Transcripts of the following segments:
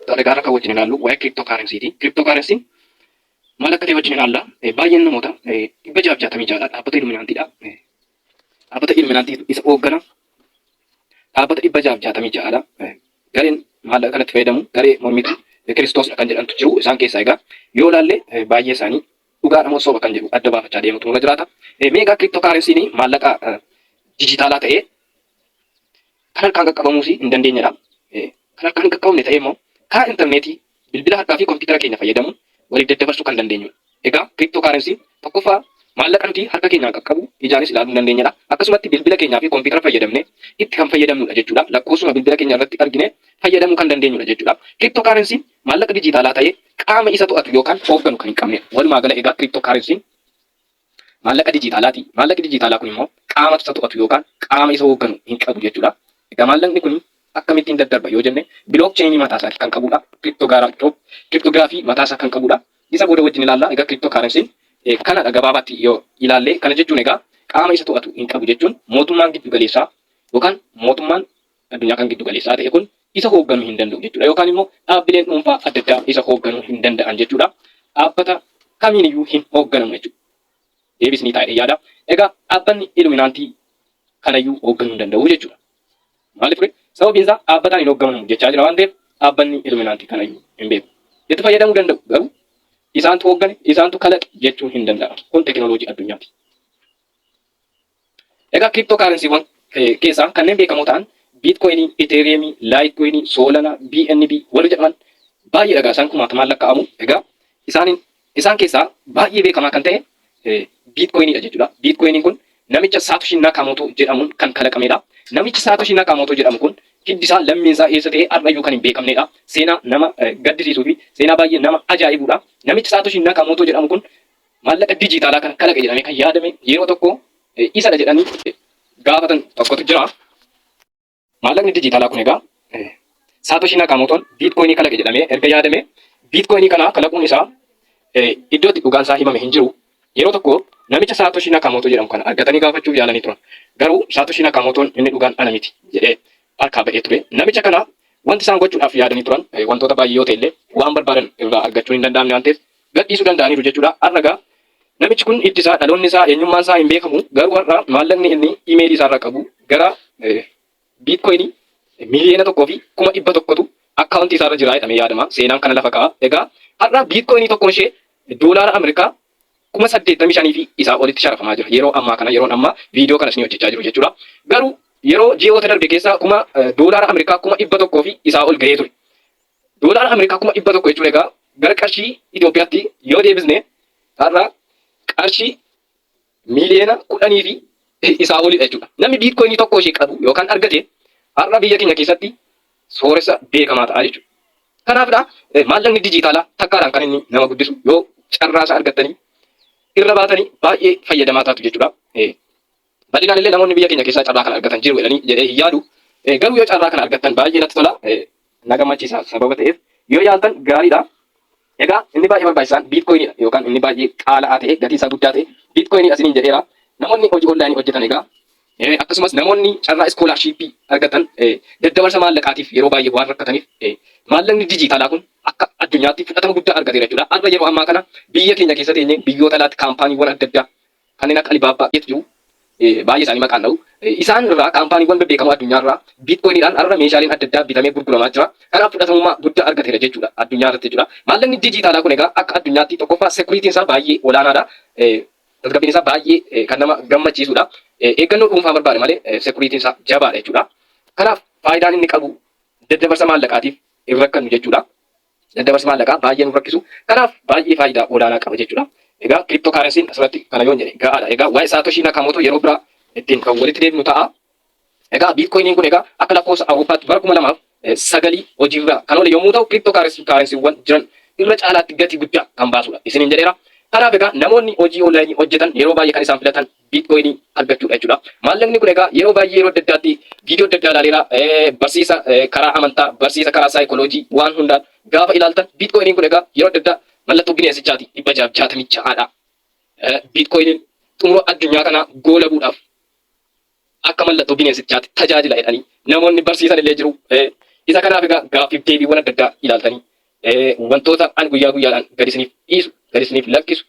Tole, gaara kan wajjin ilaallu waa'ee crypto currency'ti. Crypto currency'n maal akka ta'e wajjin ilaalla. Baay'een namoota 666dha. Dhaabbata Illuminatiidha. Dhaabbata Illuminati isa hooggana. Dhaabbata 666dha. Gareen maallaqa kanatti fayyadamu garee mormituu Kiristoosidha kan jedhantu jiru. Isaan keessaa egaa yoo ilaalle baay'ee isaanii dhugaadha moo soba kan jedhu adda baafachaa deemutu nurra jiraata. Mee egaa crypto currency'n maallaqa dijitaalaa ta'ee kan harkaan qaqqabamuus hin dandeenyedha. Kan harkaan hin qaqqabamne ta'ee immoo karaa intarneetii, bilbila harkaa fi kompiitara keenya fayyadamuun waliif daddabarsuu kan dandeenyudha. Egaa crypto currency'n tokkoffaa maallaqa nuti harka keenyaan qaqqabuu, ijaanis ilaaluu hin dandeenyedha. Akkasumatti bilbila keenyaa fi kompiitara fayyadamnee itti kan fayyadamnudha jechuudha. Lakkoofsuma bilbila keenya irratti argine fayyadamuu kan dandeenyudha jechuudha. Crypto currency'n maallaqa dijiitaalaa ta'ee qaama isa to'atu yookaan hoogganu kan hin qabnedha. Walumaa gala egaa crypto currency'n maallaqa dijiitaalaati. Maallaqni dijiitaalaa kun immoo qaama isa to'atu yookaan qaama isa hoogganu hin qabu jechuudha. Egaa maallaqni kun akkamittiin daddarba yoo jenne, bilook cheenii mataa isaatii kan qabudha. Kiriptoogiraafii mataa isaa kan qabudha. Isa booda wajjin ilaalla. Egaa crypto currency'n kanadha gabaabaatti yoo ilaalle. Kana jechuun egaa qaama isa to'atu hin qabu jechuun mootummaan giddu galeessaa yookaan mootummaan addunyaa kan giddu galeessaa ta'e kun isa hoogganuu hin danda'u jechuudha. Yookaan immoo dhaabbileen dhuunfaa adda addaa isa hoogganuu hin danda'an jechuudha. Dhaabbata kamiin iyyuu hin hoogganamu jechuudha. Deebis ni taa'e yaada. Egaa dhaabbanni Illuminaantii kanayyuu hoogganuu hin danda'u jechuudha. Maaliif ture? Sababiin isaa dhaabbataan hin hoogganamu jechaa jira waan ta'eef, dhaabbanni Illuminaantii kanayyuu hin beeku. Itti fayyadamuu danda'u, garuu isaantu hooggane, isaantu kalaqe jechuun hin danda'amu. Kun teekinooloojii addunyaati. Egaa crypto currency'wwan keessaa kanneen beekamoo ta'an Bitcoin, Ethereum, Litecoin, Solana, BNB warri jedhaman baay'eedha, egaa isaan kumaatamaan lakkaa'amu. Egaa isaaniin isaan keessaa baay'ee beekamaa kan ta'e Bitcoinidha jechuudha. Bitcoiniin kun namicha Satoshi Nakamoto jedhamuun kan kalaqamedha. Namichi Satoshi Nakamoto jedhamu kun hiddi isaa, lammiin isaa eessa ta'e har'ayyuu kan hin beekamnedha. Seenaa nama gaddisiisuu fi seenaa baay'ee nama ajaa'ibudha. Namichi Satoshi Nakamoto jedhamu kun maallaqa dijiitaalaa kana kalaqe jedhamee kan yaadame yeroo tokko isadha jedhanii gaafatan tokkotu jira. Maallaqni dijiitaalaa kun egaa Saatoshii Naakaamotoon biitkoyinii kalaqe jedhamee erga yaadame, biitkoyinii kana kalaquun isaa iddoo itti dhugaan isaa himame hin jiru. Yeroo tokko namicha Saatoshii Naakaamootoo jedhamu kana argatanii gaafachuuf yaalanii turan. Garuu Saatoshii Naakaamotoon inni dhugaan ana miti jedhee harkaa ba'ee ture. Namicha kana wanti isaan gochuudhaaf yaadanii turan wantoota baay'ee yoo ta'e illee, waan barbaadan irraa argachuun hin danda'amne waan ta'eef gadhiisuu danda'aniiru jechuudha. Har'a egaa namichi kun hiddi isaa, dhaloonni isaa, eenyummaan isaa hin beekamu. Garuu har'a maallaqni inni imeelii isaa irraa qabu gara biitkoyinii 1,100,000tu akkaawuntii isaa irra jira jedhamee yaadama. Seenaan kana lafa kaa'a. Egaa har'a biitkoyinii tokkoon ishee doolaara Ameerikaa 85,000 fi isaa olitti sharafamaa jira. Yeroo ammaa kana, yeroon ammaa viidiyoo kana isinii hojjechaa jiru jechuudha. Garuu yeroo ji'oota darbe keessaa doolaara Ameerikaa 100,000 fi isaa ol gahee ture. Doolaara Ameerikaa 100,000 jechuun egaa gara qarshii Itoophiyaatti yoo deebisne har'a qarshii 10 miliyoona fi isaa olidha jechuudha. Namni biitkoyinii tokko ishee qabu yookaan argate har'a biyya keenya keessatti sooressa beekamaa ta'a jechuudha. Kanaafidha maallaqni dijiitaalaa takkaadhaan kan inni nama guddisu. Yoo carraa isaa argattanii irra baatanii baay'ee fayyadamaa taatu jechuudha. Bal'inaan illee namoonni biyya keenya keessaa carraa kana argatan jiru jedhanii jedhee hin yaadu. Garuu yoo carraa kana argattan baay'ee natti tola. Na gammachiisa sababa ta'eef yoo yaaltan gaariidha. Egaa inni baay'ee barbaachisaan biitkoyiniidha, yookaan inni baay'ee qaala'aa ta'e, gatiin isaa guddaa ta'e biitkoyiniidha isiniin jedheera. Namoonni hojii onlaayinii hojjetan egaa akkasumas namoonni carraa iskoolaarshiippii argatan daddabarsa maallaqaatiif yeroo baay'ee waan rakkataniif, maallaqni dijiitaalaa kun akka addunyaatti fudhatama guddaa argateera jechuudha. Har'a yeroo ammaa kana biyya keenya keessa teenyee biyyoota alaatti kaampaaniiwwan adda addaa kanneen akka Alibaba jiru, baay'ee isaanii maqaan dha'u. Isaan irraa, kaampaaniiwwan bebbeekamoo addunyaa irraa biitkoyiniidhaan har'a meeshaaleen adda addaa bitamee gurguramaa jira. Kanaaf fudhatamummaa guddaa argateera jechuudha addunyaa irratti jechuudha. Maallaqni dijiitaalaa kun egaa akka addunyaatti tokkoffaa sekuriitiin isaa baay'ee olaanaadha. Tasgabbiin isaa baay'ee kan nama gammachiisudha. Eeggannoo dhuunfaa barbaade malee sekuriitiin isaa jabaadha jechuudha. Kanaaf faayidaan inni qabu daddabarsa maallaqaatiif hin rakkannu jechuudha. Daddabarsi maallaqaa baay'ee nu rakkisu. Kanaaf baay'ee faayidaa olaanaa qaba jechuudha. Egaa crypto currency'n asirratti kana yoon jedhe ga'aadha. Egaa waa'ee Saatoshii Nakamoto yeroo biraa ittiin kan walitti deebinu ta'a. Egaa biitkoyiniin kun egaa akka lakkoofsa Awurooppaatti bara 2009 hojiirra kan oole yommuu ta'u, crypto currency'wwan jiran irra caalaatti gatii guddaa kan baasudha isiniin jedheera. Kanaaf egaa namoonni hojii onlaayinii hojjetan yeroo baay'ee kan isaan filatan biitkoyinii argachuudha jechuudha. Maallaqni kun egaa yeroo baay'ee yeroo adda addaatti viidiyoo adda addaa ilaaleera. Barsiisa karaa amantaa, barsiisa karaa saayikoloojii, waan hundaan gaafa ilaaltan biitkoyiniin kun egaa yeroo adda addaa mallattoo bineensichaati, 666dha. Biitkoyiniin xumura addunyaa kanaa goolabuudhaaf akka mallattoo bineensichaatti tajaajila jedhanii namoonni barsiisan illee jiru. Isa kanaaf egaa gaaffiif deebiiwwan adda addaa ilaaltanii wantoota ani guyyaa guyyaadhaan gad isiniif dhiisu, gad isiniif lakkisu,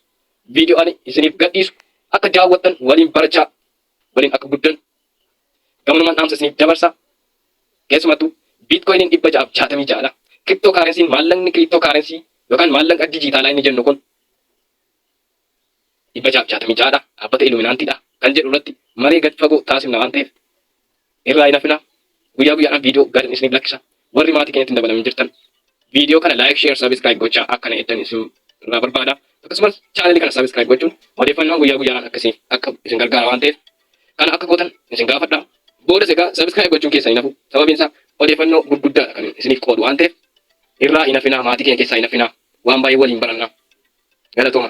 viidiyoo ani isiniif gadhiisu akka daawwattan waliin barachaa waliin akka guddan gamanumaan dhaamsa isiniif dabarsa. Keessumattuu Biitkoyiniin 666 dha. Kiriptoo kaarensiin maallaqni kiriptoo kaarensii yookaan maallaqa dijiitaalaa inni jennu kun 666 dha. Dhaabbata Illuminaantiidha kan jedhu irratti maree gad fagoo taasifna waan ta'eef irraa hin hafinaa. Guyyaa guyyaadhaan viidiyoo gadan isiniif lakkisa. Warri maatii keenyatti hin dabalamin jirtan viidiyoo kana like, share, subscribe gochaa akka na eegdan isin irraa barbaada. Akkasumas chaanalii kana subscribe gochuun odeeffannoon guyyaa guyyaadhaan akka isiniif dhaqqabu isin gargaara waan ta'eef kana akka gootan isin gaafadha. Boodas egaa subscribe gochuun keessan hin hafu. Sababiin isaa odeeffannoo gurguddaadha kan isiniif qoodu waan ta'eef irraa hin hafinaa maatii keenya keessaa hin hafinaa waan baay'ee waliin baranna. Galatooma.